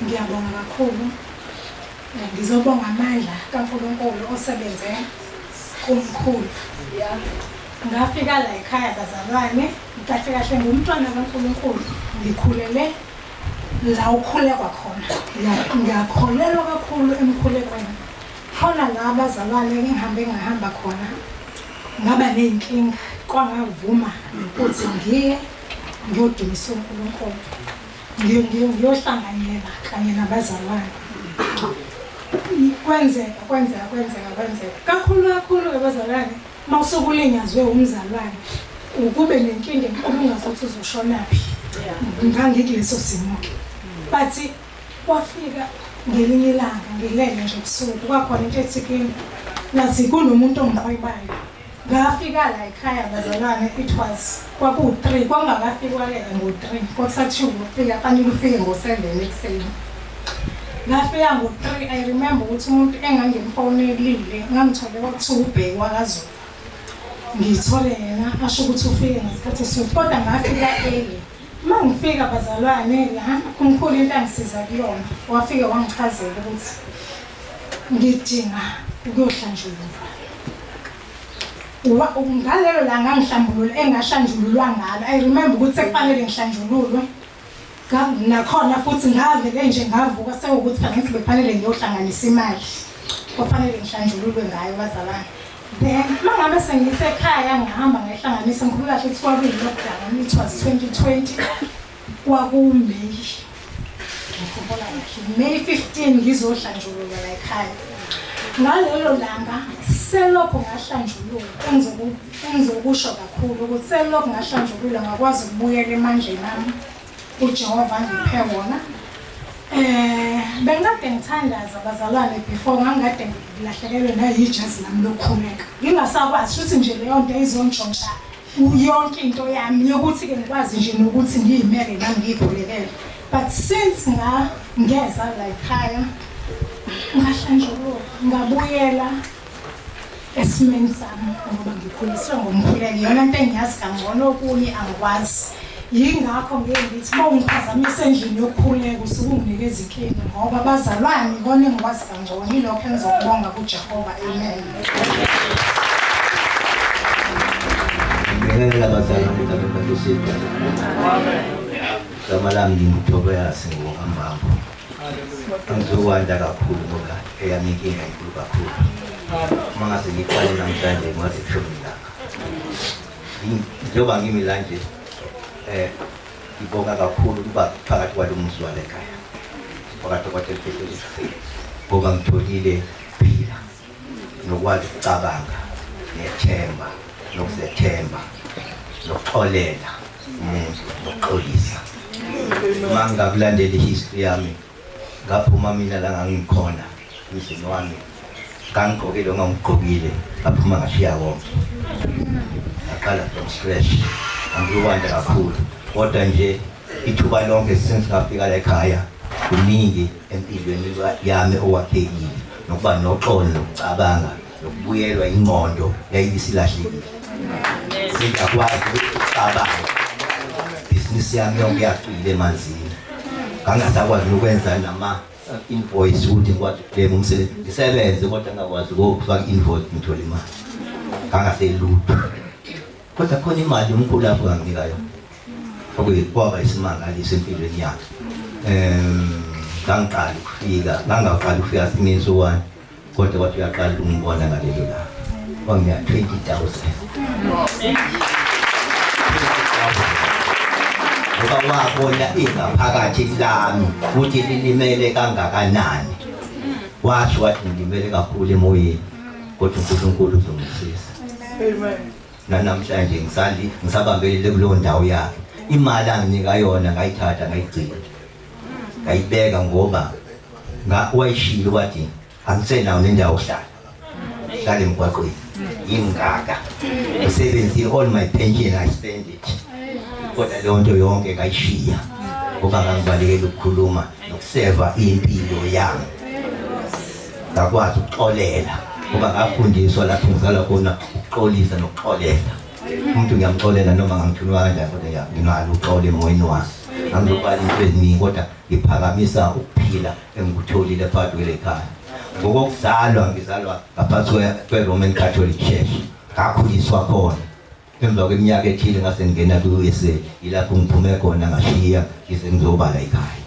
Ngiyabonga kakhulu. Ngizobonga amandla kaNkulunkulu osebenze kumkhulu. Ngafika la ekhaya bazalwane, kahle kahle ngumntwana kaNkulunkulu. Ngikhulele la ukhulekwa khona. Ngiyakholelwa kakhulu emkhulekweni. Khona la abazalwane engihambe ngahamba khona ngaba ney'nkinga kwangavuma nokuthi ngiye ngiyodumisa uNkulunkulu. Ngiyohlanganyela kanye nabazalwane. Kwenzeka, kwenzeka, kwenzeka, kwenzeka. Kakhulu kakhulu-ke bazalwane, uma usuke ulinyazwe umzalwane, ukube nenkinga enkulu ungazi ukuthi uzoshonaphi. Ngangikuleso simo-ke. But kwafika ngelinye ilanga ngilele nje ebusuku, kwakhona into ethi kimi, ngathi kunomuntu ongiqhwebayo. Ngafika la ekhaya bazalwane it was kwakuwu-3 kwakungakafikwa-ke ngo-3 kwakusathiwa ukufika fanele ufike ngo-7 ekuseni. Ngafika ngo-3 I remember ukuthi umuntu engangimfonelile ngangithole kwakuthiwa uBheki wakaZulu. Ngithole yena asho ukuthi ufike ngesikhathi esiwukuthi kodwa ngafika early. Uma ngifika bazalwane la umkhulu into angisiza kuyona wafike wangichazela ukuthi ngidinga ukuyohlanjululwa. Ngalelo langa ngihlambulula engahlanjululwa ngalo I remember ukuthi sekufanele ngihlanjululwe nakhona futhi ngavele nje ngavuka sewukuthi phela ngithi bekufanele ngiyohlanganisa imali kufanele ngihlanjululwe ngayo bazalwane. Then uma ngabe sengisekhaya ngihamba ngayihlanganisa ngikhuluma kahle ukuthi kwakuyi-lockdown it was 2020 kwakuMay ngikhumbula kahle May 15 ngizohlanjululwa la ekhaya ngalelo langa selokhu ngahlanjululwa engizokusho kakhulu ukuthi selokhu ngahlanjululwa ngakwazi ukubuyela emandleni ami uJehova angiphe wona. Bengikade ngithandaza bazalwane before ngangikade ngilahlekelwe nayijazi lami lokukhuleka. Ngingasakwazi shuthi nje leyo nto izontshontsha yonke into yami yokuthi-ke ngikwazi nje nokuthi ngiyimele nami ngiyikhulekele. But since ngangeza la ekhaya ngahlanjululwa ngabuyela esimeni sami ngoba ngikhuliswe ngomkhuleko iyona nto engiyazi kangcono okunye angikwazi yingakho ngeke ngithi uma ungiphazamisa endlini yokukhuleka usuke unginikeza inkinga ngoba bazalwane ikona engikwazi kangcono yilokho engizokubonga kuJehova amen. Ngibingelela abazalwane egameni laNkosi Amen. Igama lami nginguThobias ngokaMbambo. Angizokwanda kakhulu ngoba eyami inkinga inkulu kakhulu. Uma ngase ngiqale namhlanje ngaze kushone ilanga. Njengoba ngimi la nje ngibonga kakhulu ukuba phakathi kwalo muzi wale ekhaya. Wakadokotela Phehlelezi. Ngoba ngitholile phila nokwazi ukucabanga nethemba nokuzethemba nokuxolela umuntu nokuxolisa. Uma ngingakulandela i-history yami ngaphuma mina la ngangikhona emzini wami ngangigqokile ongangigqokile ngaphuma ngashiya konke ngaqala from scratch angikwanda kakhulu kodwa nje ithuba lonke since ngafika la ekhaya kuningi empilweni yami okwakhekile nokuba noxolo nokucabanga nokubuyelwa ingqondo yayibisilahlekile sengiyakwazi ukucabanga ibhizinisi yami yonke yacwile emanzini ngangasakwazi nokwenza nama invoice ukuthi ngikwazi ukuclaim umsebenzi ngisebenze kodwa ngingakwazi ukufaka invoice ngithole imali ngangaselutho kodwa khona imali umkhulu lapho nganginika yona okuyikwaba isimangaliso empilweni yakhe ngangiqala ukufika ngangaqala ukufika siminsuwane kodwa wathi uyaqala ukungibona ngalelo langa wanginika 20,000 ngoba wabona ingaphakathi lami ukuthi lilimele kangakanani washo wathi ngilimele kakhulu emoyeni kodwa uNkulunkulu uzongisiza amen nanamhlanje ngisali ngisabambelele kuleyo ndawo yakhe imali anginika yona ngayithatha ngayigcina ngayibeka ngoba wayishilo wathi angisenawo nendawo yokuhlala hlala emgwaqweni yingaka usebenzile all my pension I spend it kodwa leyo nto yonke ngayishiya ngoba ngangibalekela ukukhuluma nokuseva impilo yami ngakwazi ukuxolela ngoba ngafundiswa lapho ngizalwa khona ukuxolisa nokuxolela umuntu ngiyamxolela noma ngangithunwa kanjani kodwa nginalo uxolo emoyeni wami. Angizobala into eziningi kodwa ngiphakamisa ukuphila engikutholile phakathi kwele khaya. Ngokokuzalwa ngizalwa ngaphansi kwe-Roman Catholic Church. Ngakhuliswa khona. Emva kweminyaka ethile ngase ngingena kwi-USA, yilapho ngiphume khona ngashiya ngize ngizobala ekhaya.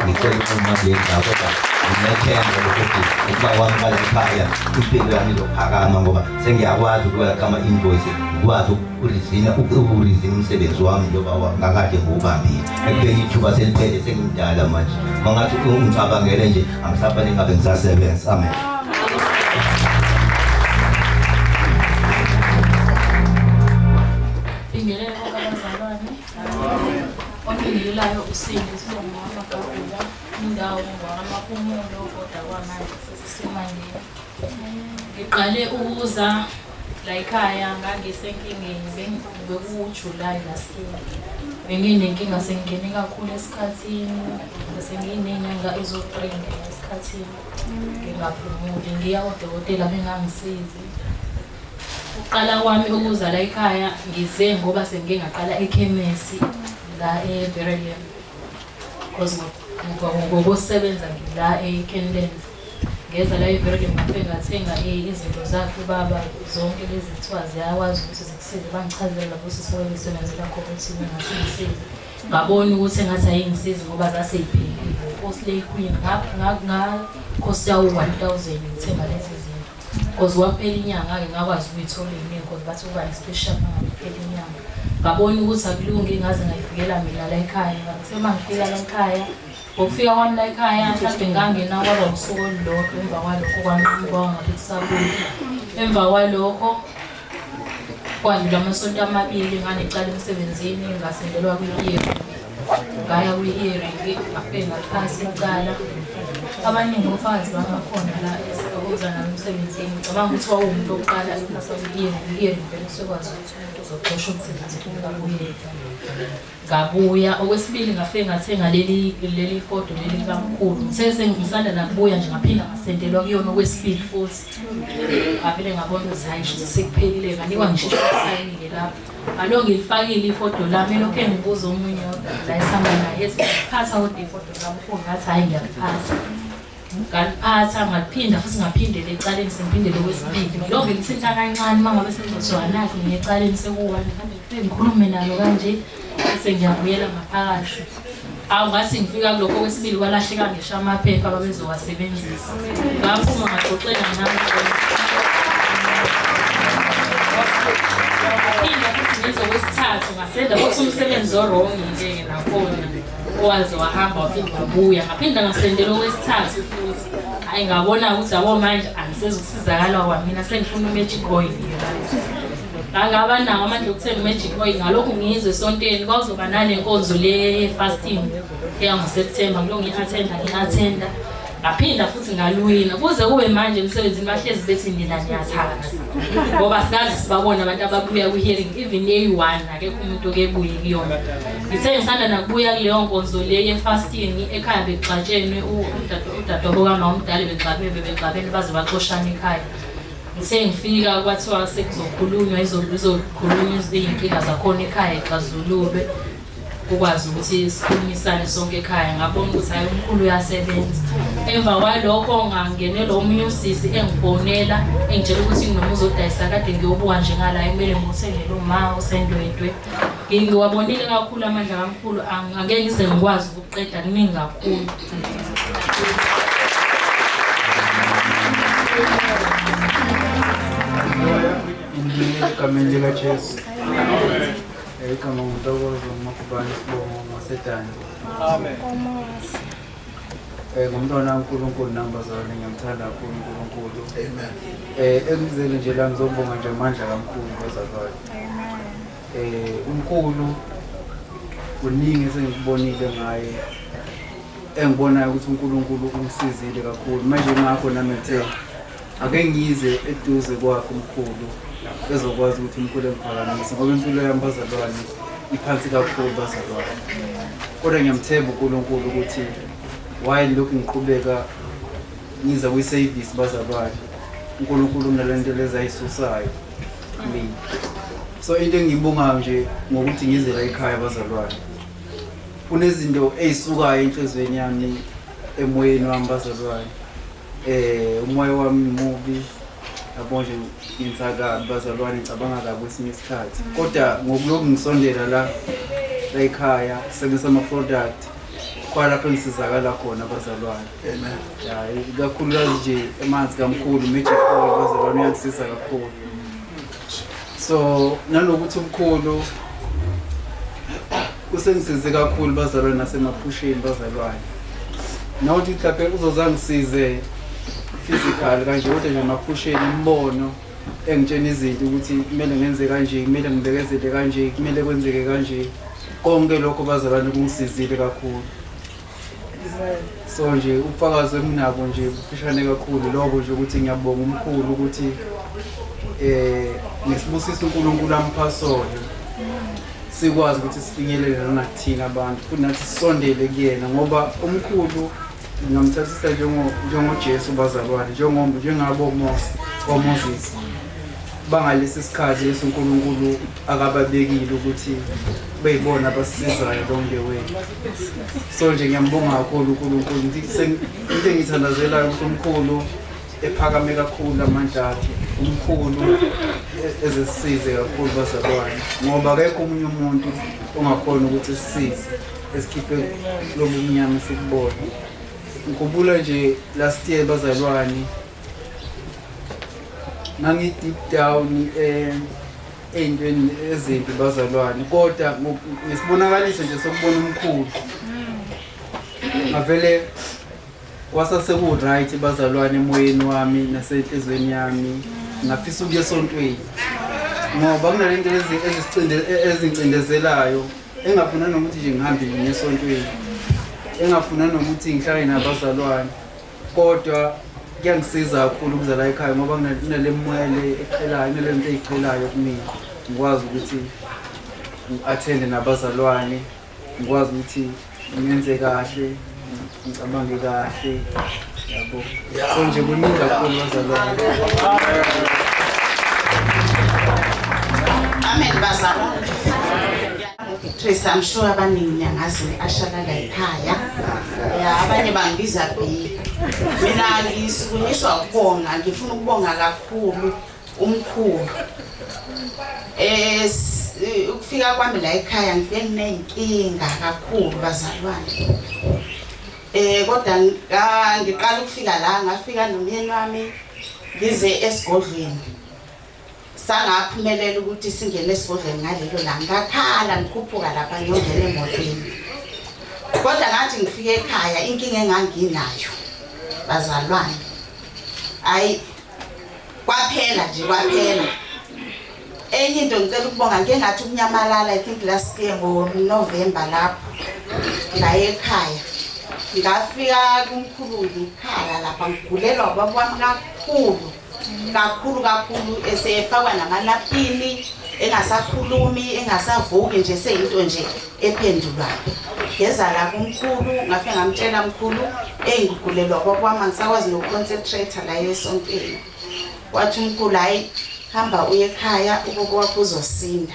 Ngicela ukuma kule ndawo kodwa nginethemba lokuthi ukuba kwami kwala ekhaya impilo yami izophakama ngoba sengiyakwazi ukwakha ama-invoice, ngikwazi ukurizina ukurizina umsebenzi wami njengoba ngakade ngiwubambile. Ekubeni ithuba seliphele sengimdala manje. Mangathi ungicabangele nje angisafanele ngabe ngisasebenza. Amen. Bingelele bonke abazalwane. Onibingelelayo uSindi Sibongo wamaGagula, indawo ngowakamaphumulo kodwa kwamanje sesisemangeni. Ngiqale ukuza la ekhaya ngangisenkingeni bekuwuJuly last year. Benginenkinga sengingene kakhulu esikhathini, senginey'nyanga eziwu-3 ngingena esikhathini ngingaphumuli, ngiya kodokotela bengangisizi. Ukuqala kwami ukuza la ekhaya ngize ngoba sengike ngaqala ekhemesi la eBeryllium because ngokusebenza ngila eKenlands. Ngeza la eBeryllium ngafike ngathenga izinto zakhe ubaba zonke lezi kuthiwa ziyakwazi ukuthi zikusize, bangichazela labo sisi ababesebenzela khona ukuthi ngingasingisize. Ngabona ukuthi engathi ayingisizi ngoba zaseyiphelile. Nkosi Queen ngakhosi yawu-1000 ngithenga lezi zinto. Because kwaphela inyanga-ke ngakwazi ukuyithola ey'ningi because bathi kuba ne-special uma ngabe kuphela inyanga. Ngabona ukuthi akulungi ngaze ngayifikela mina la ekhaya. Ngithe uma ngifika la ekhaya, ngokufika kwami la ekhaya mhlawumbe ngangena kwaba usuku olulodwa emva kwalokho kwanqamuka kwangabe kusabuya. Emva kwalokho kwadlula amasonto amabili nganecala emsebenzini ngasendelwa kwi-hearing. Ngaya kwi-hearing ngafike ngaphasa icala. Abaningi ofakazi bangakhona la oza nami emsebenzini. Ngicabanga ukuthi wawumuntu wokuqala ephasa kwi-hearing. I-hearing vele usekwazi ukuthi umuntu uzoxoshwa umsebenzi ukabuyela. Ngabuya okwesibili ngafike ngathenga leli fodo leli likamkhulu. Ngithe sengisanda nakubuya nje ngaphinda ngasendelwa kuyona okwesibili futhi. Ngavele ngabona ukuthi hhayi shuthi sekuphelile nganikwa ngisho isayini-ke lapho. Ngalo ngilifakile ifodo lami elokhu engibuza omunye la esihamba naye ethi ngiyaliphatha kodwa ifodo lami ukhulu ngathi hhayi ngiyaliphatha. Ngaliphatha ngaliphinda futhi ngaphindela ecaleni sengiphindele okwesibili. Ngilokhu ngilithinta kancane uma ngabe sengizothiwa nakho ngiye ecaleni sekuwu-one mhlawumbe ngifike ngikhulume nalo kanje bese ngiyabuyela ngaphakathi. Awu ngathi ngifika kulokho okwesibili kwalahleka ngisho amaphepha ababezowasebenzisa. Ngaphuma ngaxoxela nami. Ngaphinda futhi ngenza okwesithathu ngasenda futhi umsebenzi o-wrong-ke nakhona owaze wahamba waphinda wabuya. Ngaphinda ngasendela okwesithathu futhi. Hhayi ngabona ukuthi yabo manje angisezukusizakala kwamina sengifuna u-magic oil-ke manje. Ngangaba nawo amandla okuthenga u-magic oil ngalokhu ngizwe esontweni kwakuzoba nale nkonzo le ye-fasting eyangoSeptember ngilokhu ngi-attenda ngi-attenda ngaphinda futhi ngaluwina kuze kube manje emsebenzini bahlezi bethi nina niyathatha ngoba sikaze sibabone abantu ababuya kwi-hearing even eyi-one akekho umuntu oke ebuye kuyona. Ngithe ngisanda nakubuya kuleyo nkonzo le ye-fasting ekhaya bekuxatshenwe udadewabo kamama omdala bebexabene baze baxoshana ekhaya. Ngithe ngifika kwathiwa sekuzokhulunywa izokhulunywa iy'nkinga zakhona ekhaya ixazululwe kukwazi ukuthi sikhulumisane sonke ekhaya. Ngabona ukuthi hhayi umkhulu uyasebenza. Emva kwalokho ngangenelwa omunye usisi engifonela engitshela ukuthi nginomuzi odayisa kade ngiyobuka nje ngala kumele ngiwuthengele uma usendwedwe. Ngiwabonile kakhulu amandla kamkhulu, angeke ngize ngikwazi ukuqeda kuningi kakhulu. Egameni likaJesu. Igama nguNtokozo Makubane Sibongo ngaseDandi. Amen. Ngumntwana kaNkulunkulu nami bazalwane ngiyamthanda kakhulu uNkulunkulu. Amen. Engizele nje la ngizobonga nje amandla kaMkhulu bazalwane. Umkhulu kuningi esengikubonile ngaye engibonayo ukuthi uNkulunkulu umsizile kakhulu. Manje ngakho nami ngithe ake ngize eduze kwakhe umkhulu ezokwazi ukuthi umkhulu engiphakamise ngoba impilo yami bazalwane iphansi kakhulu bazalwane. Kodwa ngiyamthemba uNkulunkulu ukuthi while lokhu ngiqhubeka ngiza kwi-service bazalwane uNkulunkulu unalento lezi ayisusayo mina. So into engiyibongayo nje ngokuthi ngize la ekhaya bazalwane. Kunezinto ey'sukayo enhliziyweni yami, emoyeni wami bazalwane. Umoya wami mubi, yabo nje ngenza kabi bazalwane, ngicabanga kabi kwesinye isikhathi. Kodwa ngokulokhu ngisondela la ekhaya, sebenzisa ama-product, kwalapho engisizakala khona bazalwane. Amen. Ya, ikakhulukazi nje amanzi kamkhulu, magic oil bazalwane uyangisiza kakhulu. So nanokuthi umkhulu usengisize kakhulu bazalwane nasemaphusheni bazalwane. Nawuthi mhlawumbe uzozangisize physical kanje, kodwa nje emaphusheni imibono engitshena izinto ukuthi kumele ngenze kanje, kumele ngibekezele kanje, kumele kwenzeke kanje. Konke lokho bazalwane kungisizile kakhulu. So nje ubufakazi enginabo nje bufishane kakhulu lokho nje ukuthi ngiyabonga umkhulu ukuthi ngesibusiso uNkulunkulu ampha sona sikwazi ukuthi sifinyelele nanakuthina abantu futhi nathi sisondele kuyena, ngoba umkhulu ngingamthathisa njengoJesu bazalwane, njengabo Mose oMoses bangalesi sikhathi lesi uNkulunkulu akababekile ukuthi beyibona abasisizayo along the way. So nje ngiyambonga kakhulu uNkulunkulu. Into engithandazelayo ukuthi umkhulu ephakame kakhulu amandla akhe, umkhulu ezesisize kakhulu bazalwane, ngoba akekho omunye umuntu ongakhona ukuthi sisize esikhiphe lobu mnyama esikubona. Ngikhumbula nje last year bazalwane, ngangi-deep down ey'ntweni ezimbi bazalwane, kodwa ngesibonakaliso nje sokubona umkhulu ngavele kwasase-ku-right bazalwane emoyeni wami nasenhliziyweni yami. Ngafisa ukuya esontweni ngoba kunalento lezi ezingcindezelayo engafuna nokuthi nje ngihambe ngiye esontweni, engafuna nokuthi ngihlale nabazalwane, kodwa kuyangisiza kakhulu ukuza la ekhaya ngoba kunale moya le eqhelayo, kunale nto eyiqhelayo kumina. Ngikwazi ukuthi ngi-athende nabazalwane, ngikwazi ukuthi ngenze kahle, ngicabange kahle, yabo. So nje kuningi kakhulu bazalwane. Amen bazalwane. Tracy, I'm sure abaningi niyangazi ngi-ashala la ekhaya. Ya, abanye bangibiza B. Mina ngisukunyiswa ukubonga, ngifuna ukubonga kakhulu umkhulu. Ukufika kwami la ekhaya ngifike nginey'nkinga kakhulu bazalwane. Kodwa ngiqala ukufika la, ngafika nomyeni wami ngize esigodlweni. Sangaphumelela ukuthi singene esigodlweni ngalelo langa. Ngakhala ngikhuphuka lapha ngiyongena emotweni. Kodwa ngathi ngifike ekhaya inkinga enganginayo bazalwane, ayi kwaphela nje, kwaphela. Enye into ngicela ukubonga, ngike ngathi ukunyamalala I think last year ngo-November lapho ngaye ekhaya, ngafika kumkhulu ngikhala lapha ngigulelwa ubaba wami kakhulu kakhulu kakhulu, esefakwa namanapini, engasakhulumi, engasavuki nje, seyinto nje ephendulwayo. Ngeza la kumkhulu, ngafike ngamtshela mkhulu, eyi ngigulelwa ubaba wami, angisakwazi noku-concentrate la esontweni. Wathi umkhulu, hhayi hamba uye ekhaya, ubaba wakho uzosinda.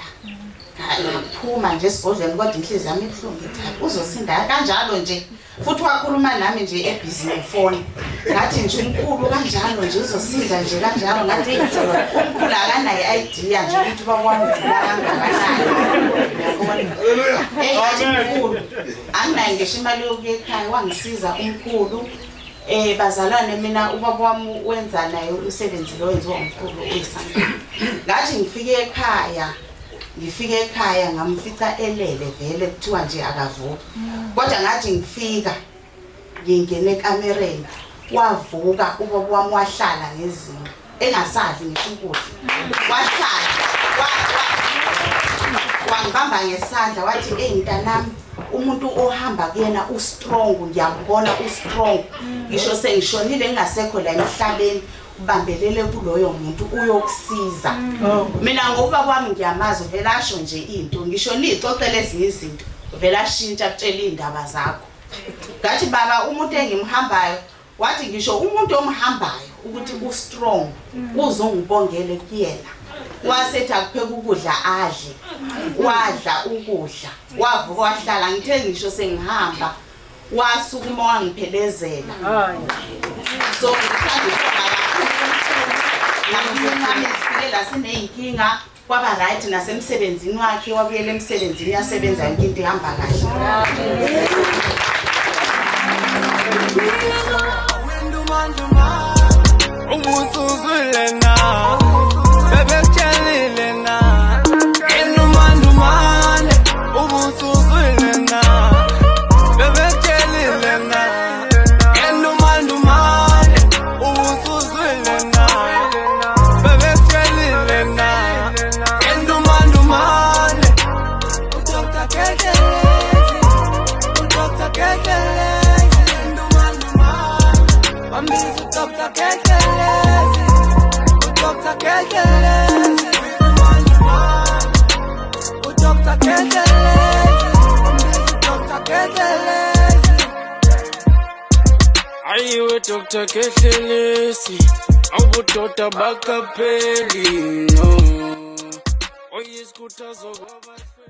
Ngaphuma nje esigodlweni, kodwa inhliziyo yami ibuhlungu, ngithi hayi uzosinda kanjalo nje. Futhi wakhuluma nami nje ebhizi ngefoni, ngathi nje umkhulu kanjalo nje uzosinda nje kanjalo. Ngathi umkhulu akanayo i-idea nje ukuthi ubaba wami ugula kangakanani, uyabona. Ngathi mkhulu anginayo ngisho imali yokuya ekhaya, wangisiza umkhulu. Bazalwane, mina ubaba wami wenza naye umsebenzi lo wenziwa umkhulu uyisangoma. Ngathi ngifike ekhaya, ngifike ekhaya ngamfica elele vele, kuthiwa nje akavuki. Kodwa ngathi ngifika ngingena ekamereni, wavuka ubaba wami, wahlala ngezinqa engasadli ngisho ukudla, wahlala wangibamba ngesandla wathi, eyi mntanami, umuntu ohamba kuyena u-strong, ngiyambona u-strong, ngisho sengishonile ngingasekho la emhlabeni, ubambelele kuloyo muntu uyokusiza. Mina ngokuba kwami ngiyamazi, uvele asho nje into, ngisho niyixoxele ezinye izinto, uvele ashintshe akutshele iy'ndaba zakho. Ngathi baba umuntu engimhambayo, wathi ngisho umuntu omhambayo ukuthi u-strong uzongibongele kuyena. Wasethi akupheka ukudla adle. Wadla ukudla. Wavuka wahlala ngithe ngisho sengihamba wasukuma wangiphelezela. So ngithanda ukubonga kakhulu namyeni wami sifike la siney'nkinga kwaba right nasemsebenzini wakhe wabuyela emsebenzini uyasebenza yonke into ihamba kahle. Ubusuzwile na bebekutshelile na Indumandumane ubusuzwile na bebekutshelile na Indumandumane ubusuzwile na bebekutshelile na Indumandumane uDr Kekelezi uDr Kekelezi Indumandumane bambiza uDr Kekelezi uDr Kekelezi uDr Kekelezi bambiza uDr Kekelezi Ayiwe Dr Kehlelesi awubudoda bakapheli no oyisikhuthazo kwabahlwe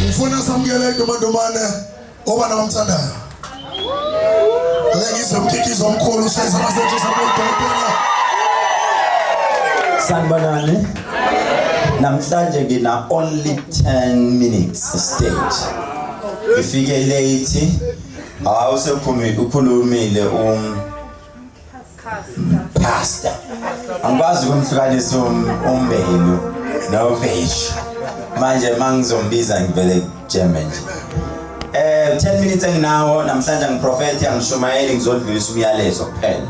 Ngifuna samukele intombazane obani abamthandayo. Ake ngizwe umkhiqizo omkhulu usayizama sethu sabodokotela. Sanibonani. Namhlanje ngina only 10 minutes stage. Ngifike late. Hawu sekhulumile ukhulumile pastor. Angikwazi ukumhlukanisa umbelu noveji. Manje mangizombiza ngivele jeme nje. 10 minutes enginawo namhlanje angiprofeti angishumayeli ngizodlulisa umyalezo kuphela.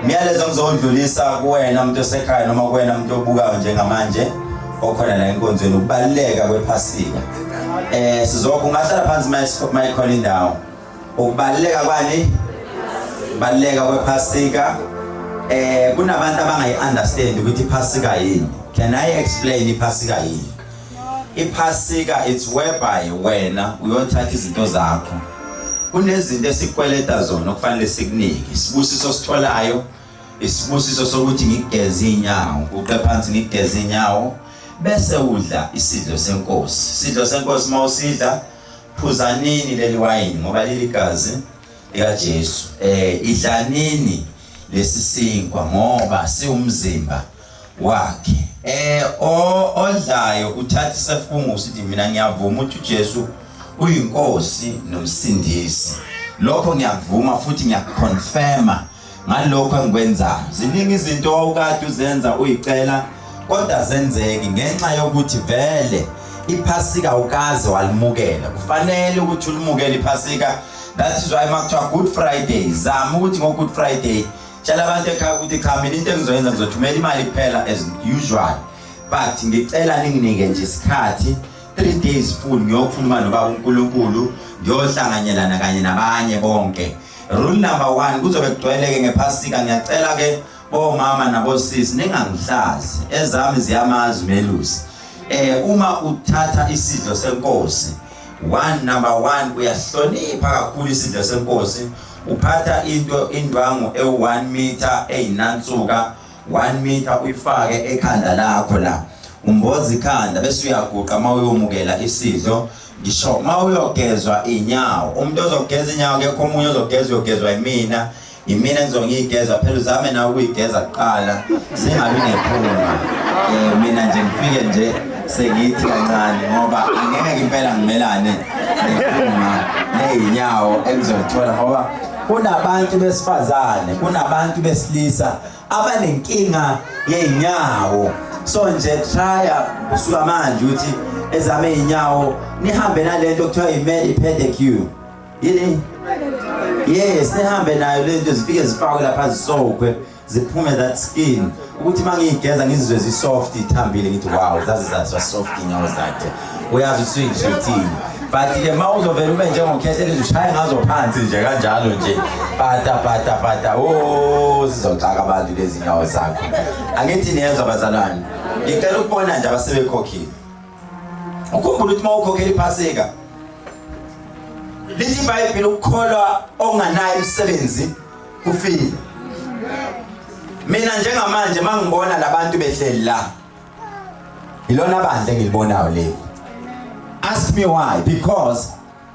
Umyalezo ngizodlulisa kuwena umuntu osekhaya noma kuwena umuntu obukayo njengamanje okhona la enkonzweni ukubaluleka kwephasika. Sizokho ungahlala phansi mayikhona indawo. Ukubaluleka kwani? Baluleka kwephasika. Kunabantu abangayi understand ukuthi iphasika yini. Can I explain iphasika yini? Iphasika it's whereby wena uyothatha izinto zakho. Kunezinto esikweleta zona okufanele sikunike. Isibusiso sitholayo, isibusiso sokuthi ngigeze inyawo, uqe phansi ngigeze inyawo bese udla isidlo senkosi. Isidlo senkosi mawusidla phuzanini leli wayini ngoba leli gazi likaJesu. Idlanini lesi sinkwa ngoba siwumzimba wakhe. Odlayo uthatha isifungo usithi mina ngiyavuma ukuthi uJesu uyinkosi nomsindisi. Lokho ngiyakuvuma futhi ngiyakuconfirma ngalokho engikwenzayo. Ziningi izinto owawukade uzenza uyicela kodwa zenzeki ngenxa yokuthi vele iphasika ukaze walimukela. Kufanele ukuthi ulimukele iphasika. That is why makuthiwa Good Friday, zama ukuthi ngo Good Friday tshela abantu ekhaya ukuthi cha mina into engizoyenza ngizothumela imali kuphela as usual, but ngicela ninginike nje isikhathi 3 days full ngiyokhuluma nobaba uNkulunkulu, ngiyohlanganyelana kanye nabanye bonke. Rule number 1 kuzobe kugcweleke ngephasika. Ngiyacela ke bomama nabosisi ningangihlazi, ezami ziyamazi umelusi. Uma uthatha isidlo senkosi, number 1 uyahlonipha kakhulu isidlo senkosi. Uphatha into indwangu ewu1 meter eyinansuka 1 meter uyifake ekhanda lakho la, umboza ikhanda bese uyaguqa mawuyomukela isidlo. Ngisho mawuyogezwa inyawo, umuntu ozogeza inyawo akekho omunye ozogeza, uyogezwa yimina. Yimina engizongiyigeza phela, uzame nawe ukuyigeza kuqala singabi nephunga. Mina nje ngifike nje sengithi kancane ngoba angeke impela ngimelane nephunga ney'nyawo engizolithola, ngoba kunabantu besifazane, kunabantu besilisa abanenkinga yey'nyawo. So nje trya kusuka manje ukuthi ezame iy'nyawo nihambe nalento okuthiwa i-pedicure. Yini? Yes, nihambe nayo lento zifike zifakwe lapha zisokwe. ziphume that skin ukuthi mangiyigeza ngizizwe zi-soft ithambile ngithi wow zaze zazwa soft inyawo zakhe uyazi usuyitreatile but ke ma uzovela ube njengokhehlelezi ushaye ngazo phansi nje kanjalo nje pata pata pata o oh, zizoxaka abantu lezi nyawo zakho angithi niyezwa bazalwane ngicela ukubona nje abasebekhokhile ukhumbule ukuthi uma ukhokhela iphasika lithi ibhayibhile ukukholwa onganayo imisebenzi kufile mina njengamanje mangibona labantu behleli la ilona bandla engilibonayo leli ask me why because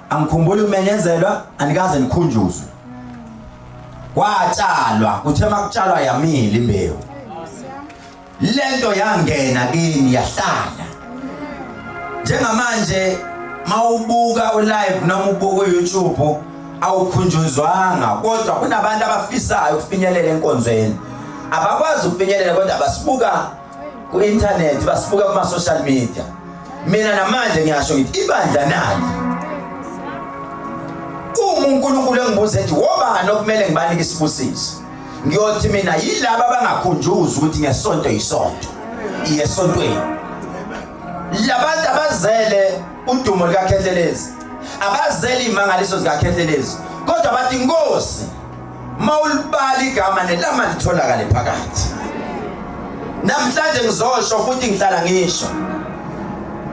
angikhumbuli kumenyezelwa anikaze nikhunjuzwe kwatshalwa kuthe makutshalwa yamila imbewu lento yangena kini yahlala njengamanje mawubuka ulive noma ubuka uYouTube awukhunjuzwanga kodwa kunabantu abafisayo ukufinyelela enkonzweni abakwazi ukufinyelela kodwa basibuka ku-internet basibuka kuma-social media mina namanje ngiyasho ngithi ibandla nali uma uNkulunkulu engibuza ethi wobani okumele ngibanike isibusiso ngiyothi mina yilaba abangakhunjuzwa ukuthi ngesonto yisonto iye esontweni labantu abazele udumo likaKhehlelezi abazele imangaliso zikaKhehlelezi kodwa bathi inkosi mawulibala igama nelama litholakale phakathi namhlanje ngizosho futhi ngihlala ngisho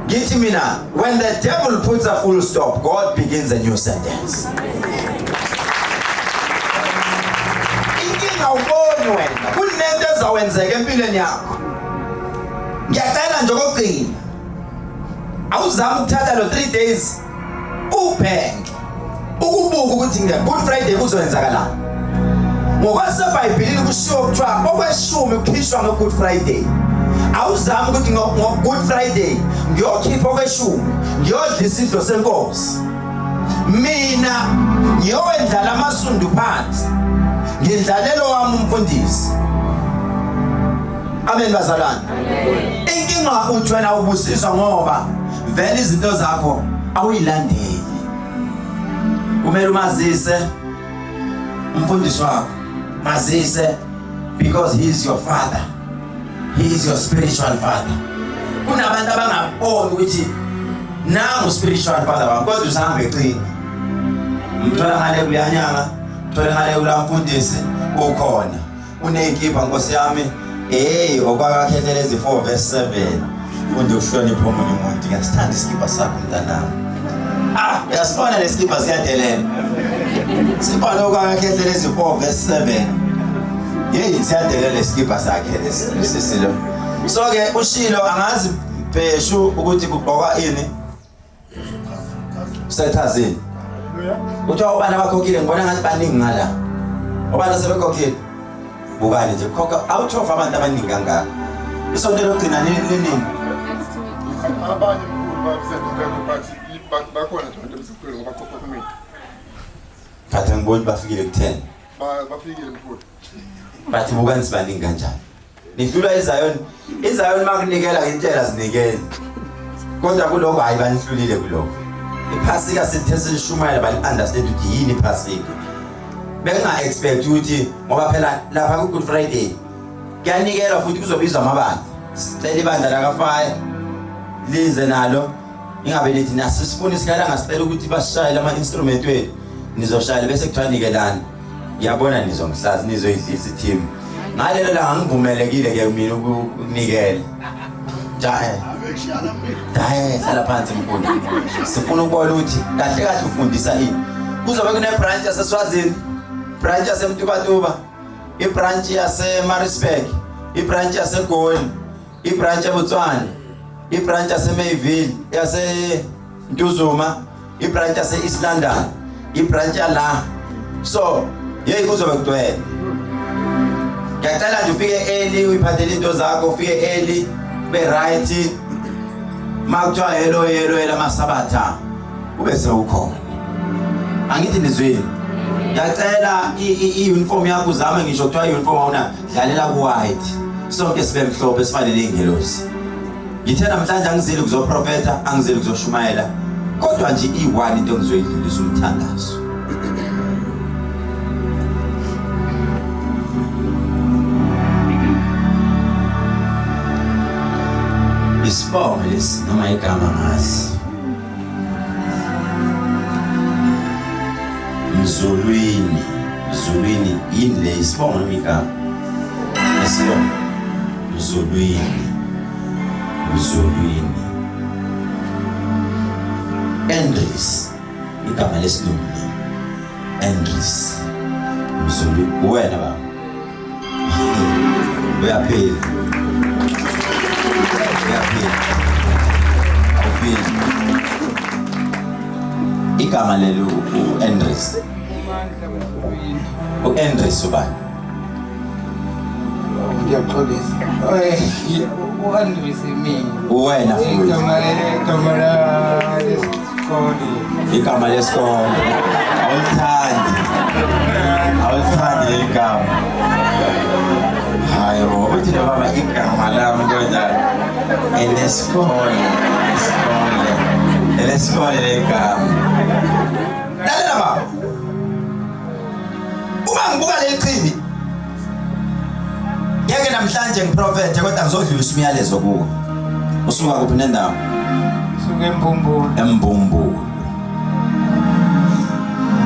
ngithi mina when the devil puts a full stop god begins a new sentence inkinga uboni wena kunento ezawenzeka empilweni yakho ngiyacela nje okugcina awuzame ukuthatha lo 3 days ubheke ukubuka ukuthi nge Good Friday kuzoyenzakalani ngokwasebhayibhelini kushiwo kuthiwa okweshumi kukhishwa nge-Good Friday awuzami ukuthi ngo-Good Friday ngiyokhipha okweshumi ngiyodla isidlo senkosi mina ngiyowendlala amasundu phansi ngindlalelo wami umfundisi amen bazalwane inkinga uthi wena ubusiswa ngoba vele izinto zakho awuyilandeli kumele umazise umfundisi wakho mazise because he is your father he is your spiritual father kunabantu abangaboni ukuthi nangu spiritual father wami kodwa usahamba ecinga mthola ngale kuleyanyanga mthola ngale kulamfundisi ukhona uney'kibha nkosi yami hey okwakakhethelezi 4 verse 7 funde ukuhlonipha omunye umuntu ngiyasithanda isikibha sakho mntanami ah uyasibona lesikibha siyadelela sibona okwakakhethelezi 4 verse 7 yeyi siyadelela isikibha sakhe lesisilo so ke ushilo angazi bheshu ukuthi kugqokwa ini Usethazini. Kuthiwa ubani abakhokhile ngibona ngathi baningi ngala. Ubani asebekhokhile? Bukani nje khokha out of abantu abaningi kangaka. Isonto lokugcina linini? Abanye mkhulu babesebekho but bakhona nje abantu abasekhulile ngoba khokha kumina. Khathi ngiboni bafikile ku-10. Bafikile mkhulu. But bukani sibaningi kanjani. Nihlulwa iZion. IZion makunikela ngentshela zinikele. Kodwa kuloko hayi banihlulile kuloko. Iphasika sithe silishumayela bali understand ukuthi yini iphasika. Benga expect ukuthi ngoba phela lapha ku Good Friday kuyanikelwa futhi kuzobizwa amabandla. Sicela ibandla la kaFire lize nalo ingabe lithi nasifuna isikhala ngasicela ukuthi basishayele ama instrument wethu nizoshayela bese kuthiwa nikelani. Ngiyabona nizongihlaza nizoyidlisa i-team. Ngalelo langa ngivumelekile ke mina ukunikela. Jahe. Jahe hlala phansi mkhulu. Sifuna ukubona ukuthi kahle kahle ufundisa ini. Kuzobe kune branch yaseSwazini, branch yaseMtubatuba, ibranch yaseMaritzburg, ibranch yaseGoli, ibranch eBotswana, ibranch yaseMayville, yase Ntuzuma, ibranch yase East London, ibranch yala. So, hey kuzobe kugcwele. Ngiyacela nje ufike early uyiphathele into zakho ufike early be right. Makuthiwa hello hello elamasabatha ube sewukhona. Angithi nizwile. Ngiyacela i-uniform yakho uzame ngisho kuthiwa i-uniform awuna dlalela ku-white. Sonke sibe mhlophe sifane ney'ngelosi. Ngithe namhlanje angizile kuzoprofetha, angizile kuzoshumayela. Kodwa nje i-one into engizoyidlulisa umthandazo. Isibongo lesi noma igama ngazi. Mzulwini, Mzulwini yini le isibongo noma igama? Isibongo. Mzulwini. Mzulwini. Andries igama lesilungu leli. Andries. Mzulu wena baba. Uyaphila. Uyaphila. Awuphili. Igama leli u-Andries. U-Andries ubani? Ngiyaxolisa. U-Andries mina. Uwena futhi. Igama lesikole. Igama lesikole. Awulithandi. Awulithandi leli gama. Hayi bo, uthi lo baba igama lami kodwa elesikole, elesikole. Elesikole leli gama. Lalela baba. Uma ngibuka leli chibi ngeke namhlanje ngiprofethe kodwa ngizodlulisa umyalezo kuwe. Usuka kuphi nendawo? Suka eMbumbulu. Embumbulu.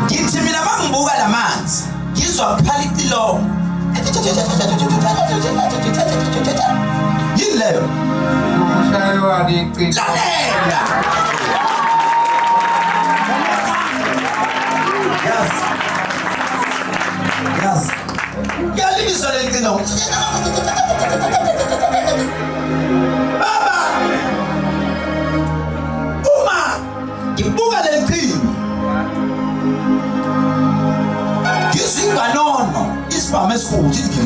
Ngithi mina mangibuka lamanzi ngizwa kukhala icilongo. Yini leyo? Umshaywa licilongo. Lalela. Yes. Yes. Ngiyalizwa leli cilongo. Baba. Uma ngibuka leli chibi ngizwa inganono isibhamu esikhulu sithi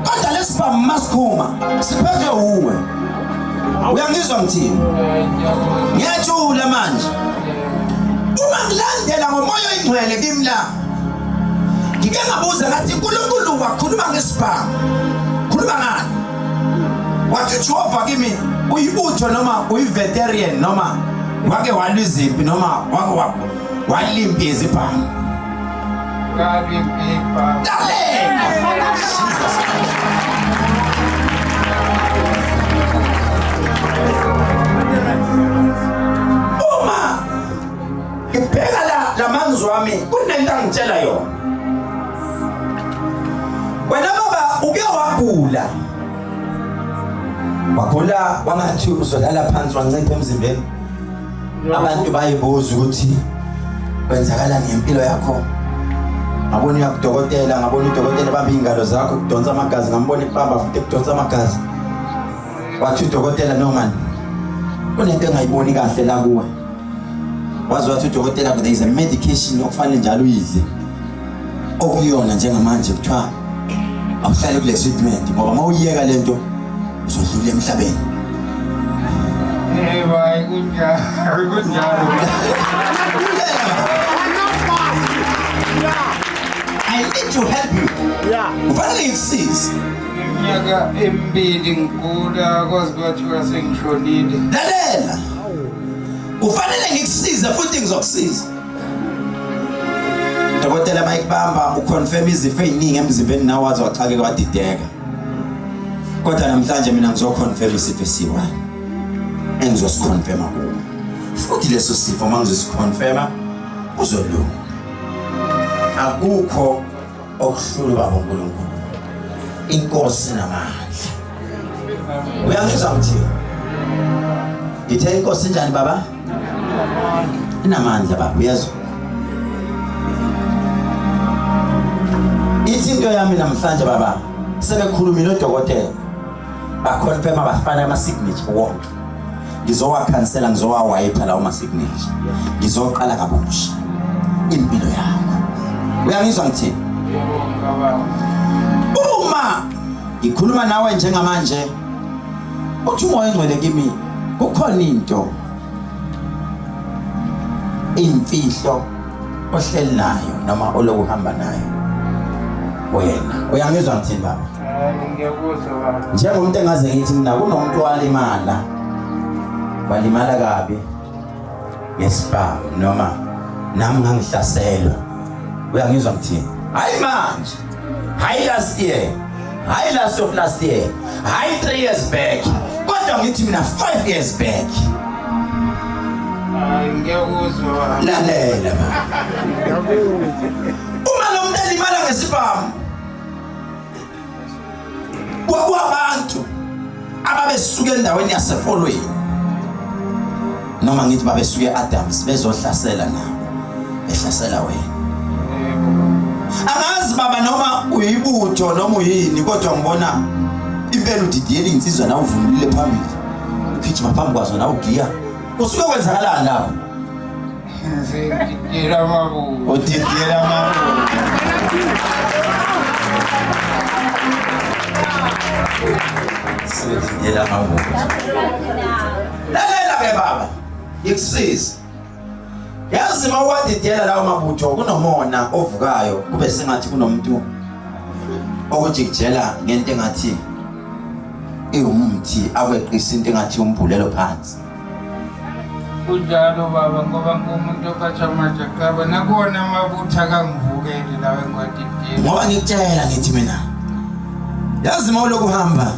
kodwa lesibhamu masikhuma siphethwe uwe uyangizwa ngithini ngiyajula manje uma ngilandela ngomoya oyingcwele kimi la ngike ngabuza ngathi uNkulunkulu wakhuluma ngesibhamu khuluma ngani wathi uJehova kimi uyibutho noma uyiveteran noma wake walwa izimpi noma wake walimpi yezibhamu Kabi impi Lalela Jesus uma ngibheka la lamanzi wami kunento angitshela yona wena baba uke wagula wagula wangathi uzolala phansi wancipha emzimbeni abantu bayibuza ukuthi kwenzakala ngempilo yakho ngabona uyakudokotela ngabona udokotela bamba iy'ngalo zakho kudonsa amagazi ngambona ekubamba futhi ekudonsa amagazi wathi udokotela no man kunento engayiboni kahle la kuwe waze wathi udokotela there is a medication okufanele njalo uyidle okuyona njengamanje kuthiwa awuhlale kule treatment ngoba uma uyiyeka le nto uzodlula emhlabeni Yebo, hayi kunjalo, kunjalo. I need to help you. Kufanele ngikusize. Iminyaka emibili ngigula kwaze kwathiwa sengishonile. Lalela. Kufanele ngikusize futhi ngizokusiza. Dokotela mayikubamba uconfirm izifo eziningi emzimbeni nawe waze waxakeka wadideka. Kodwa namhlanje mina ngizoconfirm isifo esiyi-one engizosiconfirma kuwe. Futhi leso sifo uma ngizosiconfirma uzolunga. Akukho okuhlula ubaba uNkulunkulu. Inkosi namandla. Uyangizwa ngithini? Ngithe inkosi injani baba? Inamandla baba, uyezwa? Ithi into yami namhlanje baba, sebekhulumile odokotela. Baconfirma bafana ama signature wonke. Ngizowakhansela ngizowawayipha lawo ma signature. Ngizoqala kabusha impilo yakho. Uyangizwa ngithini? Uma ngikhuluma nawe njengamanje uthi umoya ongcwele kimi kukhona into imfihlo ohleli nayo noma olokuhamba nayo wena uyangizwa ngithini baba Ngiyakuzwa baba. Njengomuntu engaze ngithi mina kunomuntu walimala walimala kabi ngesibhamu noma nami ngangihlaselwa uyangizwa ngithini hayi manje hayi last year Hayi last of last year, hayi 3 years back, kodwa ngithi mina 5 years back. Hayi ngiyakuzwa. Lalela baba. Uma lo muntu elimala ngesibhamu kwakuwabantu ababesuka endaweni yasefolweni noma ngithi babesuka e-Adams bezohlasela nabo behlasela wena. Angazi baba noma uyibutho noma uyini, kodwa ngibona impela udidiyela insizwa nawe uvunulile phambili, ugijima phambi kwazo nawe ugiya. Usuke kwenzakalani lapho? Ngididiyela amabutho. Udidiyela amabutho. Sididiyela amabutho. Lalela ke baba, ngikusize. Yazi uma uwadidiyela lawo mabutho kunomona ovukayo, kube sengathi kunomuntu okujikijela ngento engathi iwumthi, akweqisa into engathi umbhulelo phansi. Kunjalo baba, ngoba ngumuntu ophatha amajaqaba nakuwona amabutho akangivukeli lawo engiwadidiyela. Ngoba ngikutshela ngithi mina, yazi uma ulokhu uhamba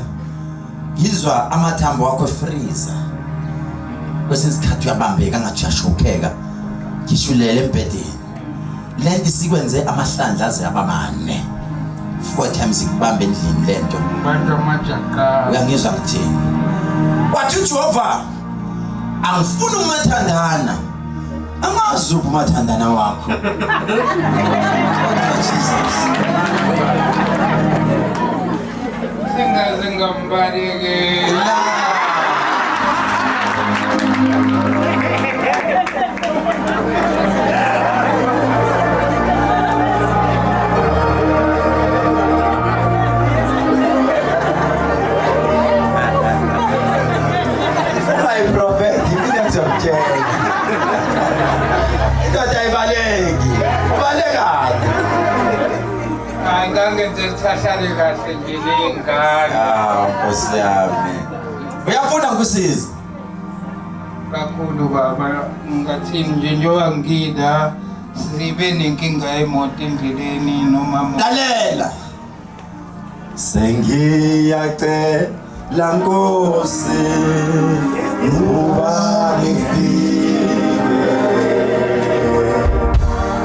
ngizwa amathambo wakho efreezer, kwesinye isikhathi uyabambeka ngathi uyashupheka, ngisho ulele embhedeni. Lento isikwenze amahlandla aze abamane 4 times ikubamba endlini lento. Bantu amajaqaba. Uyangizwa ngithini? Wathi uJehova angifuni umathandana, angazi uphi umathandana wakho. Kodwa Jesus. Sengaze ngambalekela. Ungayiprofethi, mina ngizokutshela. Indoda ayibaleki, ubalekani? Hayi ngangenze ukuthi ahlale kahle nje ley'ngane. Ah, Nkosi yami. Uyafuna ngikusize? Kakhulu baba, ngingathini nje njengoba ngila sibe nenkinga yemoto endleleni noma Lalela. Sengiyacela Nkosi uba ngifike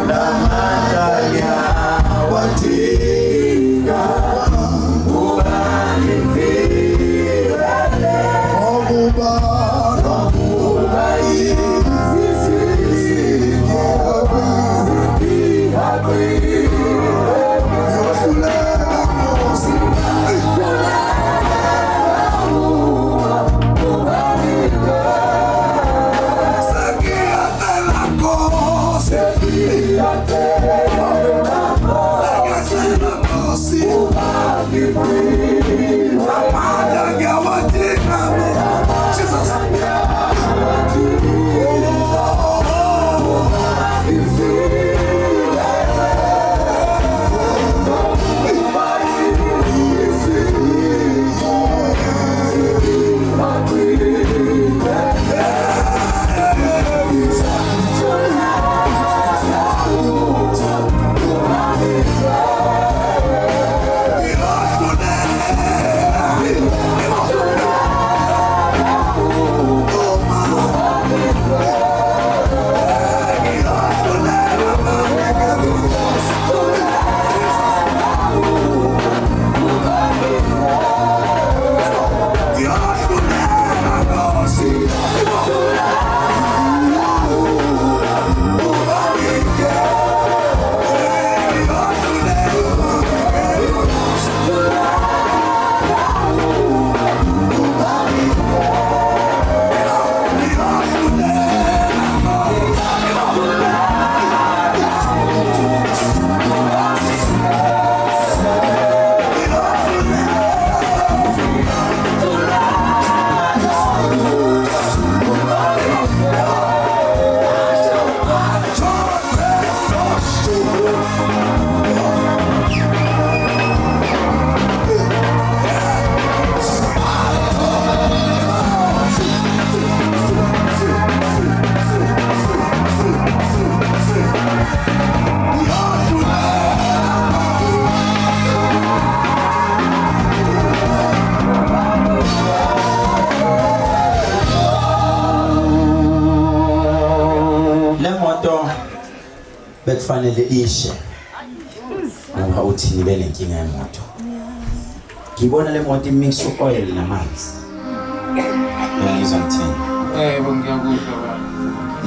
lamandla ngiyawadinga uba ngifike Ngokuba Bekufanele ishe. Ngoba uthi nibe nenkinga yemoto. Ngibona le moto imix oil namanzi. Uyangizwa ngithini? Yebo ngiyakuzwa baba.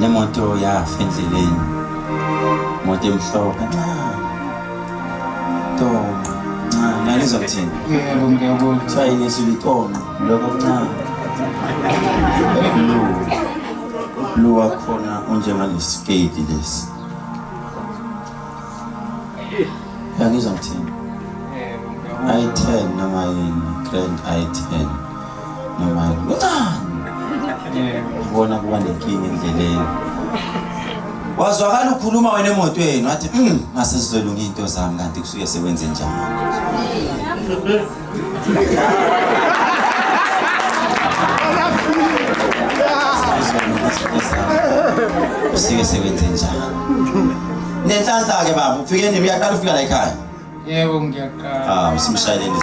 Le moto yafa endleleni. Moto emhlophe ncane. Tonqo. Ncane. Uyangizwa ngithini? Yebo ngiyakuzwa. Kuthiwa yini esilitono lokho kuncane. Blue. Blue wakhona unjengalesiketi lesi. Uyangizwa ngithini? I10 noma yini Grand i10 noma yini. Kuncane. Ubona kuba nenkinga endleleni. Wazwakala ukhuluma wena emotweni wathi mase sizolunga into zami kanti kusuke sekwenze njani. Kusuke sekwenze njani. Nenhlanhla ke baba ufike nini uyaqala ufika la ekhaya? Yebo ngiyaqala. Ah, usimshayeleni.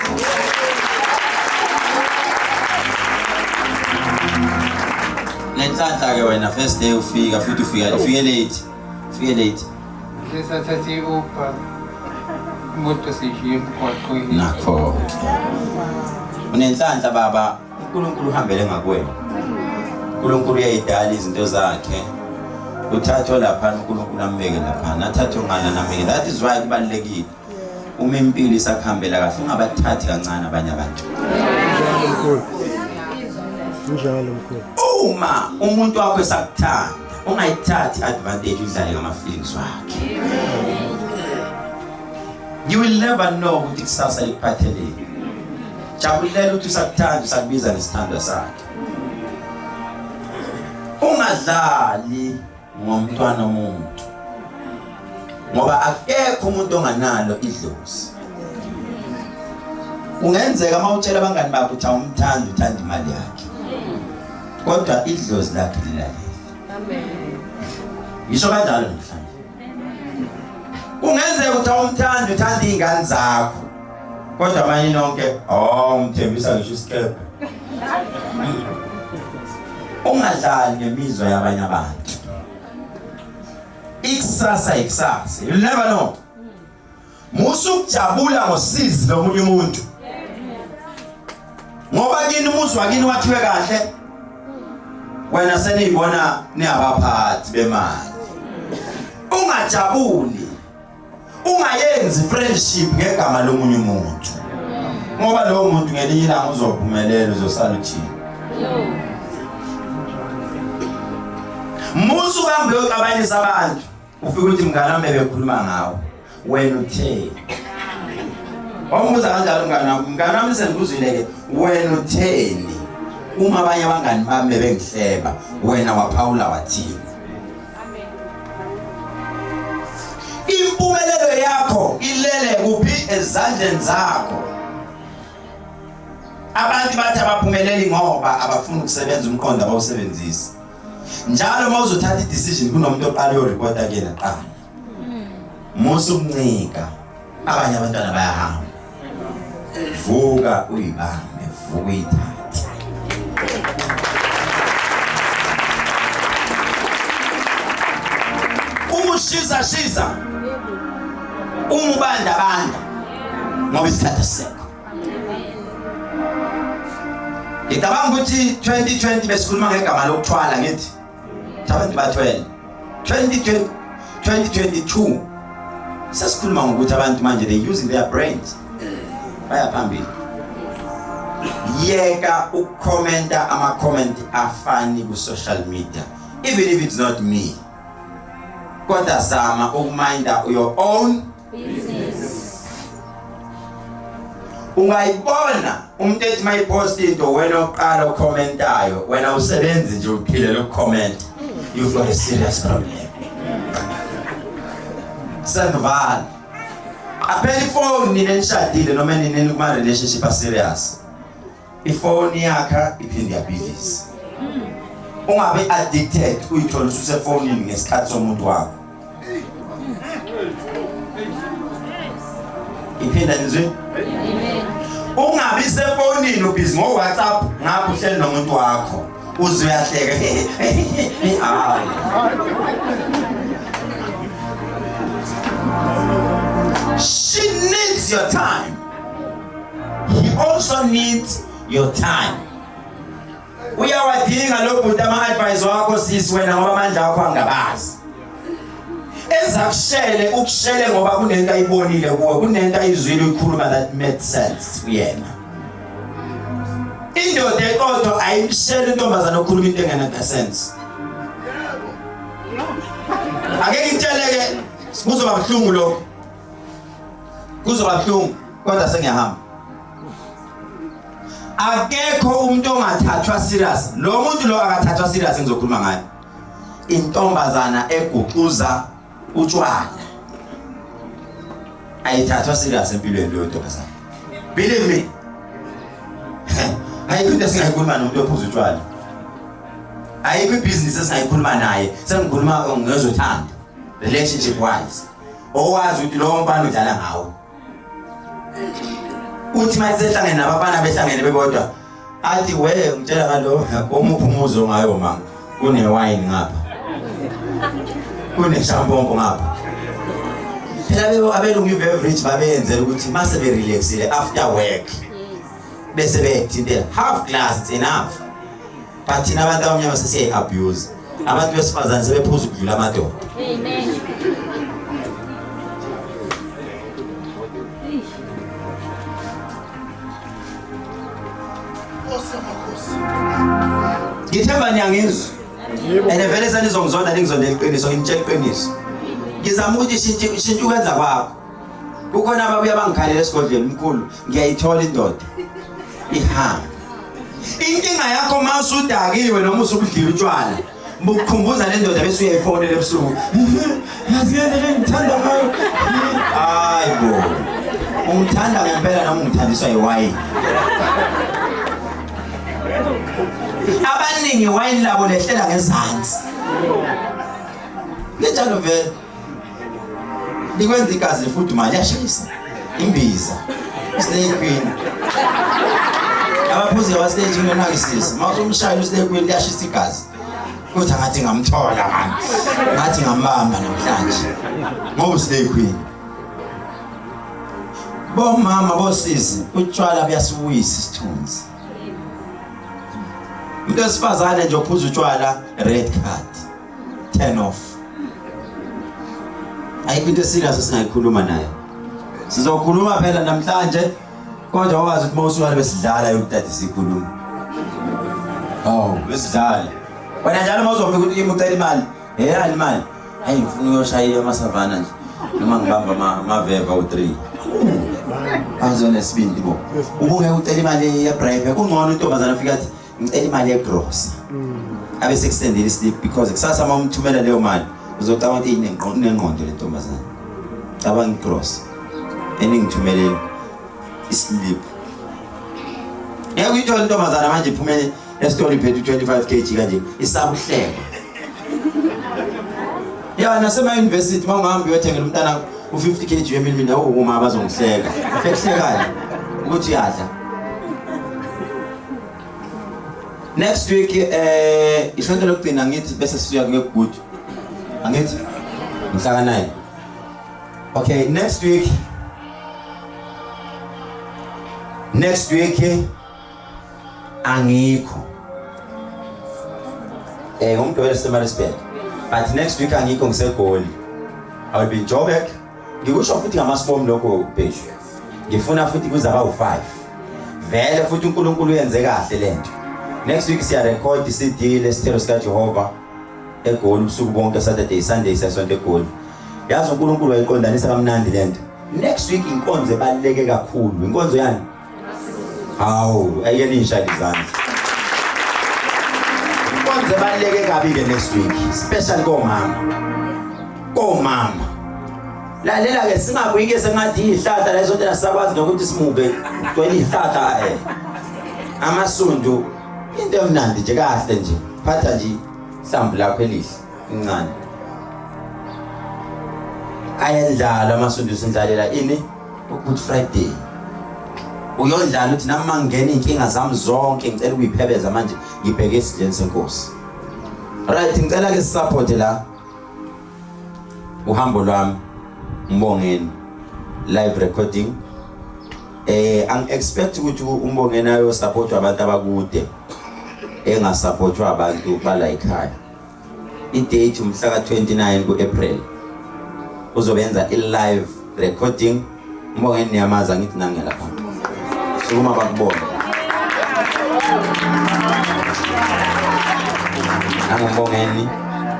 Nenhlanhla ke wena first day ufika futhi ufika ufike late. Ufike late. Sesathatha i-Uber. Imoto seyishiye emgwaqweni. Nakho. Unenhlanhla baba, uNkulunkulu uhambele ngakuwena. uNkulunkulu uyayidala izinto zakhe. Uthathwa lapha uNkulunkulu ambeke lapha. Nathathwe ngana nambeke. That is why kubalekile. Uma impilo isakuhambela kahle ungabathathi kancane abanye abantu. Njalo mkhulu. Uma umuntu wakho esakuthanda, ungayithathi advantage udlale ngama feelings wakhe. You will never know ukuthi kusasa likuphatheleni. Jabulela ukuthi usakuthanda usakubiza ngesithandwa sakhe. Ungadlali ngomntwana womuntu. Ngoba akekho umuntu onganalo idlozi. Kungenzeka uma utshela abangani bakho ukuthi awumthandi uthanda imali yakhe. Kodwa idlozi lakhe lilalele. Amen. Ngisho kanjalo namhlanje. Kungenzeka ukuthi awumthandi uthanda izingane zakho. Kodwa manje nonke oh umthembisa ngisho isikebhe. Ungadlali ngemizwa yabanye abantu. Ikusasa ikusasa. You'll never know. Musa ukujabula ngosizi lomunye umuntu. Ngoba kini umuzi wakini wakhiwe kahle. Wena seniyibona niyabaphathi bemali. Ungajabuli. Ungayenzi friendship ngegama lomunye umuntu. Ngoba lowo muntu ngelinye ilanga uzophumelela uzosala uthini. Musa uhambe uyoxabanisa abantu. Ufike uthi mngani wami bekhuluma ngawo. Wena utheni? Wambuza kanjalo mngani wami, mngani wami sengikuzwile ke, wena utheni? Uma abanye abangani bami bebengihleba, wena waphawula wathini? Impumelelo yakho ilele kuphi? Ezandleni zakho. Abantu bathi abaphumeleli ngoba abafuni ukusebenza umqondo abawusebenzisi. Njalo uma uzothatha i-decision kunomuntu oqala uyoreporta kuyena kuqala. Musa ukuncika. Abanye abantwana bayahamba. Vuka uyibambe, vuka uyithathe. Uma ushisa shisa. Uma ubanda banda. Ngoba isikhathi asisekho. Ngicabanga ukuthi 2020 besikhuluma ngegama lokuthwala ngithi. Abantu bathwele. 2020 2022 sesikhuluma ngokuthi abantu manje they using their brains. Baya phambili. Yeka ukukhomenta ama comment afani ku social media even if it's not me. Kodwa zama ukuminda your own business. Ungayibona umuntu ethi mayipost into wena oqala ukhomentayo wena usebenzi nje uphilela ukucomment. You've got a serious problem. Sengivala. Aphela ifoni nina nishadile noma nina kuma relationship a serious. Ifoni yakha iphinde yabhidlisa. Ungabe addicted uyithole ususefonini ngesikhathi somuntu wakho. Iphinda nizwe? Ungabi sefonini ubhizi ngo WhatsApp ngapha uhleli nomuntu wakho. Uze uyahleka. Hayi. She needs your time. He also needs your time. Uyawadinga lo bhuti ama-advice wakho sisi wena ngoba amandla akho angabazi. Ezakushele ukushele ngoba kunento ayibonile kuwe, kunento ayizwile uyikhuluma that made sense kuyena. Indoda eqotho ayimsheli intombazane okhuluma into engena sense. Ake ngitsheleke kuzoba buhlungu lokho. Kuzoba buhlungu kodwa sengiyahamba. Akekho umuntu ongathathwa serious. Lo muntu lo akathathwa serious engizokhuluma ngaye. Intombazana eguquza utshwala. Ayithathwa serious empilweni leyo ntombazana. Believe me. Ayikho into esingayikhuluma nomuntu ophuza utshwala. Ayikho ibhizinisi esingayikhuluma naye. Sengikhuluma ngezothando. Relationship wise. Owazi ukuthi lowo mfana udlala ngawo. Uthi mayesehlangene nabafana behlangene bebodwa athi we ngitshela ngalo omuphi umuzi ongayo mama kune wine ngapha. Kune shampompo ngapha. Phela bebo abelungu i-beverage babeyenzela ukuthi mase be-relaxile after work bese bethintela half glass it's enough. But thina abantu abamnyama sesiyayi-abuse. Abantu besifazane sebephuza ukudlula amadoda. Amen. Ngithemba niyangizwa. And vele senizongizonda ningizondela iqiniso nginitshela iqiniso. Ngizama ukuthi shintshe shintshe ukwenza kwakho. Kukhona ababuya bangikhalela esigodlweni mkhulu ngiyayithola indoda. Ihamba. Inkinga yakho uma usudakiwe noma usubudlile utshwala bukukhumbuza le ndoda bese uyayifonela ebusuku. Yazi ngeke ngithanda ngayo. Hayi bo. Ungithanda ngempela noma ungithandiswa yiwayini? Abaningi iwayini labo lehlela ngezansi. Linjalo vele. Likwenza igazi lifudumale liyashisa. Imbiza. Slay queen. Abaphuzi abaslay queen unakisisa. Uma usumshayela uslay queen liyashisa igazi. Uthi ngathi ngamthola mani. Ngathi ngambamba namhlanje. Ngoba uslay queen. Bomama bosisi utshwala buyasiwisa isithunzi. Umuntu wesifazane nje ophuza utshwala red card. Turn off. Ayikho into eserious esingayikhuluma naye. Sizokhuluma phela namhlanje kodwa wazi ukuthi mawusuka besidlala yokuthatha sikhuluma. Oh, besidlala. Wena njalo mawuzofika ukuthi kimi ucela imali, eyani imali? Hayi ngifuna uyoshayela amasavana nje. Noma ngibamba amaveva u3. Azonesibindi bo. Ubungeke ucela imali yebribe, kungcono intombazana afika athi ngicela imali yegrosa. Abe sekusendela islip because kusasa uma umthumela leyo mali uzocabanga ukuthi inengqondo le ntombazana. Cabanga igrosa. Eningithumeleni islip. Ngeke uyithole intombazana manje iphume esitolo iphethe u25 kg kanje isabuhleko. Ya nasema university mawungahamba uyothengela umntana u50 kg wemini mina uma bazongihleka. Ekuhlekayo ukuthi uyadla. Next week eh isonto lokugcina ngithi bese siya kuye good. Angithi mhla ka 9. Okay, next week Next week angikho. Eh ngomgqibelo seMaritzburg. But next week angikho ngiseGoli. I will be in Joburg. Ngikusho futhi ngamasibom lokho Bheshu. Ngifuna futhi kuze abawu5. Vele futhi uNkulunkulu uyenze kahle lento. Next week siya record iCD lesithelo sika Jehova eGoli ubusuku bonke Saturday Sunday siyasonta eGoli. Yazi uNkulunkulu wayiqondanisa kamnandi lento. Next week inkonzo ebaluleke kakhulu. Inkonzo yani? Hawu, ayike nishaya izandla. Inkonzo ebaluleke kabi ke next week, especially komama. Komama. Lalela ke singabuyi ke sengathi izihlahla lezo nto asakwazi nokuthi simuve gcwele izihlahla eh. Amasundu into emnandi nje kahle nje. Phatha nje ihlambu lakho elihle incane. Ayendlala amasundu sindlalela ini? Good Friday. Uyondlala uthi nami mangena inkinga zami zonke ngicela ukuyiphebeza manje ngibheke esidleni senkosi. Right ngicela ke support la. Uhambo lwami ngibongeni. live recording. Eh ang expect ukuthi umbonge nayo support abantu abakude engasupportwa abantu bala ekhaya. I-date umhla ka-29 ku-April uzobenza i-live recording. Umbongeni niyamazi angithi nange lapha. Sukuma bakubone. Nangumbongeni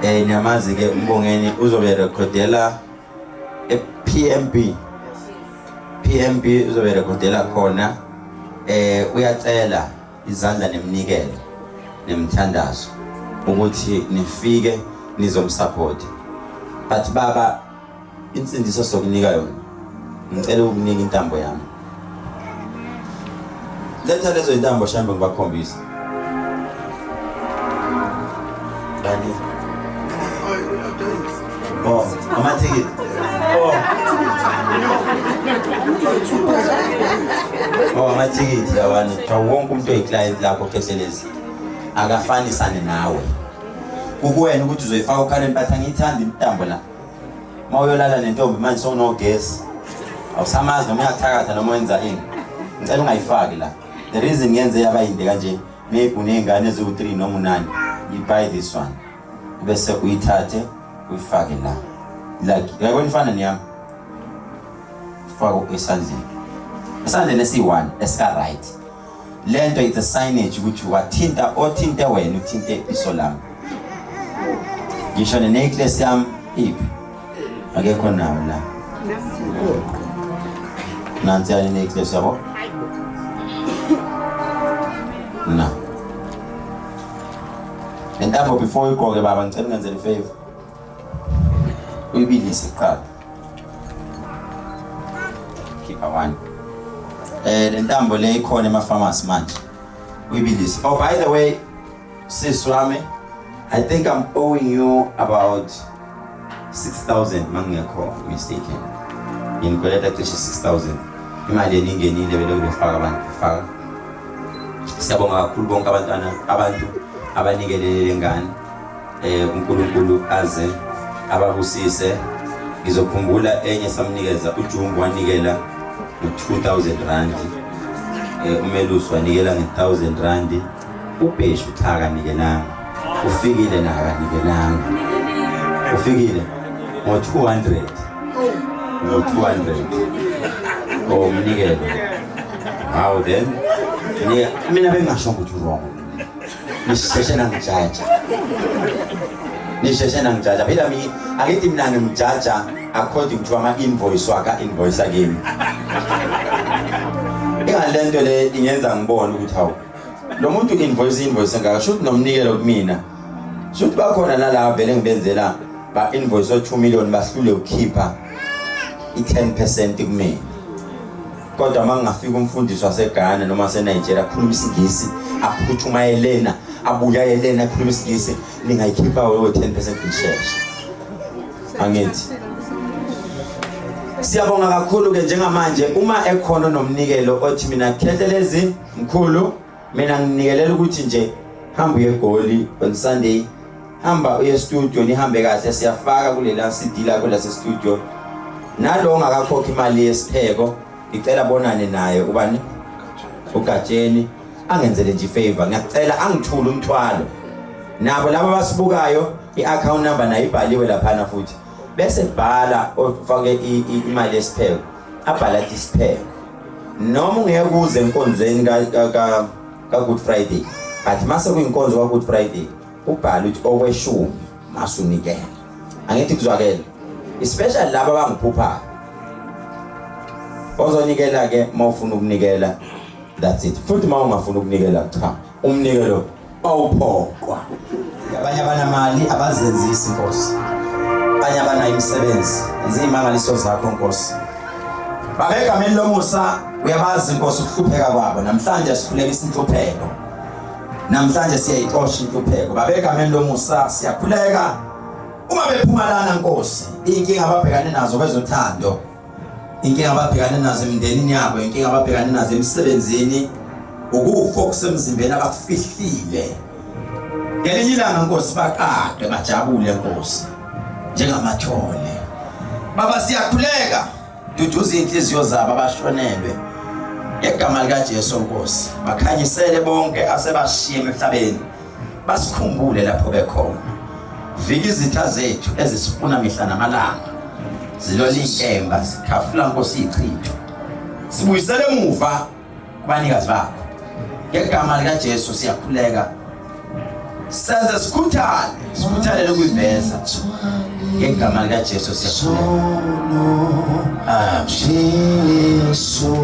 eh niyamazi ke umbongeni uzobe recordela e-PMB. PMB uzobe recordela khona eh uyacela izandla neminikelo nemithandazo ukuthi nifike nizomsupport but baba insindiso sokunika yona ngicela ukunika intambo yami letha lezo intambo shambe ngibakhombise Dani Oh, amathikithi. Oh. Oh, amathikithi lawana. Kuthiwa wonke umuntu oyiclient lakho Khehlelezi akafanisane nawe. Kukuwena ukuthi uzoyifaka okhalweni but angiyithandi imitambo la. Uma uyolala nentombi manje sewunogesi. Awusamazi noma uyathakatha noma wenza ini. Ngicela ungayifaki la. The reason ngenze yaba yinde kanje maybe uney'ngane eziwu-3 noma u-9 you buy this one bese uyithathe uyifake la like uyayibona ifana neyami faka esandleni esandleni esiyi-one esika-right le nto it's a signage ukuthi wathinta othinte wena uthinte iso lami ngisho ne-necklace yami iphi akekho nawo la nansi yani necklace yabo na lentambo before uyigqoke baba ngicela ungenzele ifavor uyibilise kuqala khipha one eh lentambo le ikhona ema-pharmacy manje uyibilise oh by the way sis wami i think i'm owing you about 6000 mangekho mistaken nginikweleta cishe 6000 imali eningenile belokhu befaka abantu befaka siyabonga kakhulu bonke abantwana abantu abanikelele lengane eh uNkulunkulu aze ababusise ngizokhumbula enye samnikeza uJumbo wanikela ngo-2000 rand eh uMelusi wanikela nge-1000 rand uBheshu cha akanikelanga ufikile na akanikelanga ufikile ngo-200 ngo-200 oh umnikelo how then mina bengingasho ukuthi wrong nisheshe nangijaja nisheshe nangijaja phela mi akithi mina ngimjaja according to ama invoice waka invoice kimi ingani lento le ingenza ngibone ukuthi hawu lo muntu invoice invoice engaka shuthi nomnikelo kumina shuthi bakhona nalaba vele ngibenzela ba invoice o 2 million bahlule ukukhipha i-10% kumina kodwa uma ngingafika umfundisi waseGhana noma waseNigeria akhuluma isiNgisi aphuthuma yelena abuya yelena akhuluma isiNgisi ningayikhipha leyo 10% ngisheshe angithi siyabonga kakhulu ke njengamanje uma ekhona nomnikelo othi mina khehlelezi mkhulu mina nginikelela ukuthi nje hamba uye eGoli on Sunday hamba uye studio nihambe kahle siyafaka kulela CD lakho lase studio nalo ongakakhokhi imali yesipheko ngicela bonane naye ubani uGatsheni angenzele nje ifavor ngiyacela angithule umthwalo nabo laba abasibukayo i-account number nayo ibhaliwe laphana futhi bese bhala ofake imali yesipheko abhala athi isipheko noma ungeke uze enkonzweni ka ka Good Friday but mase kuyinkonzo ka Good Friday ubhale ukuthi okweshumi masunikela angithi kuzwakele especially laba abangiphuphayo ozonikela ke mawufuna ukunikela that's it futhi uma ungafuni ukunikela cha umnikelo awuphoqwa abanye abanamali abazenzisi nkosi abanye abanayo imisebenzi enza iy'mangaliso zakho nkosi Baba egameni lomusa uyabazi Nkosi ukuhlupheka kwabo namhlanje sikhulekisa inhlupheko namhlanje siyayixosha inhlupheko Baba egameni lomusa siyakhuleka uma bephuma lana Nkosi inkinga ababhekane nazo kwezothando inkinga ababhekane nazo emndenini yabo inkinga ababhekane nazo emsebenzini ukufa okusemzimbeni abakufihlile ngelinye ilanga Nkosi baqaqe bajabule Nkosi njengamathole baba siyakhuleka. Duduza inhliziyo zabo abashonelwe. Ngegama lika Jesu Nkosi, bakhanyisele bonke asebashiye emhlabeni. Basikhumbule lapho bekhona. Vika izitha zethu ezisifuna mihla namalanga. Zilola inkemba zikhafula Nkosi ichitho. Sibuyisele emuva kubanikazi bakho. Ngegama lika Jesu siyakhuleka. Senze sikhuthale, sikhuthalele ukuyiveza. Ngegama lika Jesu siyakhuleka. Amen. Jesu.